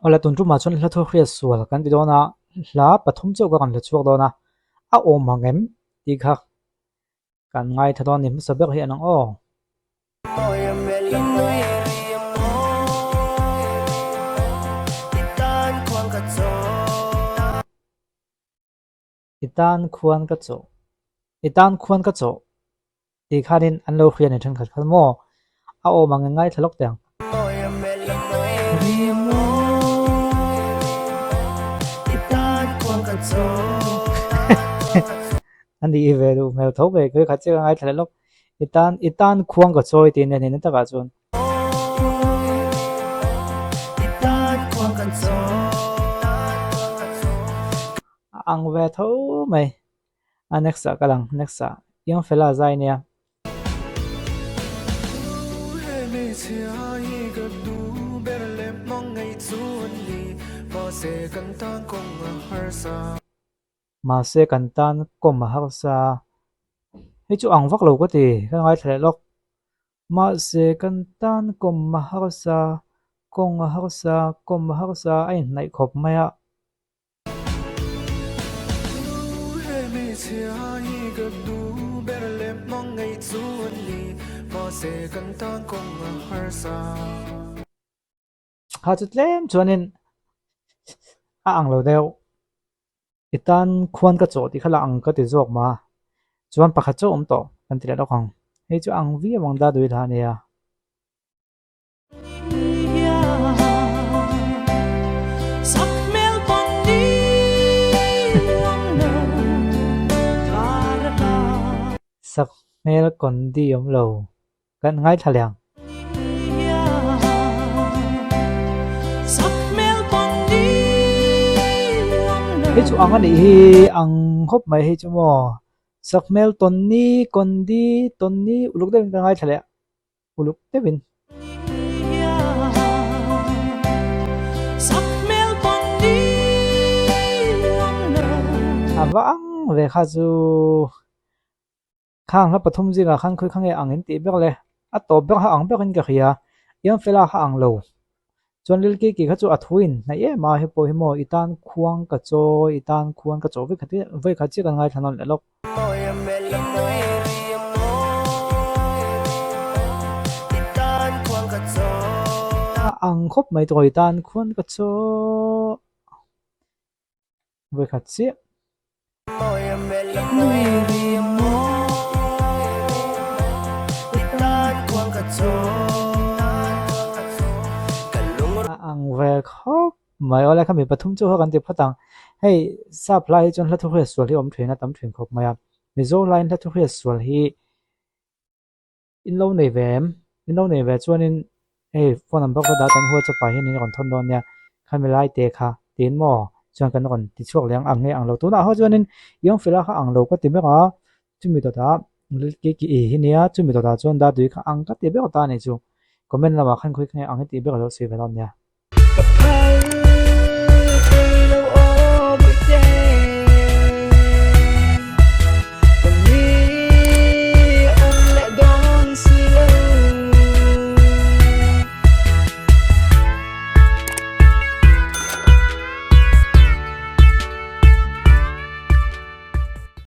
Awle tun tumah chuan hla thu hriat sual kan ti dawn a, hla pathum chauh ka rawn hla chhuak dawn a, a awm ang em tih kha kan ngaithla dawn a ni hmasa ber hi an ang aw. I tan khuan ka chawh, i tan khuan ka chawh tih khanin an lo hria ni thenkhat khan maw a awm ang ngai thla lawk teh ang. A nih ve duh hmel tho ve ka khat chiah ka ngaithla leh lawk. I tan i tan khuang ka chawi tih nen in takah chuan. A ang ve tho mai. A next ah ka lang next ah Young fella zai nia. Mahse kan tan kawm a harsa. Hei chu ang vak lo ka ti ka ngaithla leh lawk. Mahse kan tan kawm a harsa, kawng a harsa, kawm a harsa a inhnaih khawp mai a. Kha chu tlem chuanin a ang lo deuh. I tan khuan ka chawh tih kha la ang ka ti zawk ma. Chuan pakhat chauh awm tawh kan ti leh lawk ang. Hei chu ang viau ang da dui hla a nia. Sak hmel kondi awm lo. Kan ngaithla leh ang. Hei chu ang a nih hi ang khawp mai hei chu maw Sakhmel tawnni kondi tawnni uluk deuhin ka ngaithla leh uluk deuhin. A va ang ve kha chu. Khang hla pathum zingah khan khawi kha nge ang in tih ber le? A tawp ber kha ang berin ka hria. Iang fela kha ang lo. Chuan Lil Kiki kha chu a thu in hnaih em a, hei pawh hi maw i tan khuang ka chawi, i tan khuan ka chaw vek vawi khat chiah kan ngaithla nawn leh lawk. A ang khawp mai tawh i tan khuan ka chaw vawi khat chiah. A ang ve khawp mai awle kha mi pathum chu kha kan ti phawt ang hei sap hlai hi chuan hla thu hriat sual hi a awm thin a tam thin khawp mai a mizo hlaiin hla thu hriat sual hi In lo nei ve em? In lo nei ve chuanin hei phone number ka dah tan WhatsApp ah hian in rawn thawn dawn nia, khami lai te kha tiin maw chuan kan rawn ti chhuak leh ang ang nge ang lo. Tunah ho chuanin Young Fella kha ang lo ka ti mek a, chumi dawtah Lil Kiki i hi nia, chumi dawtah chuan Dadui kha ang ka ti ber ta a ni chu. Comment lamah khan khawi kha nge ang i tih ber lo sawi ve dawn nia.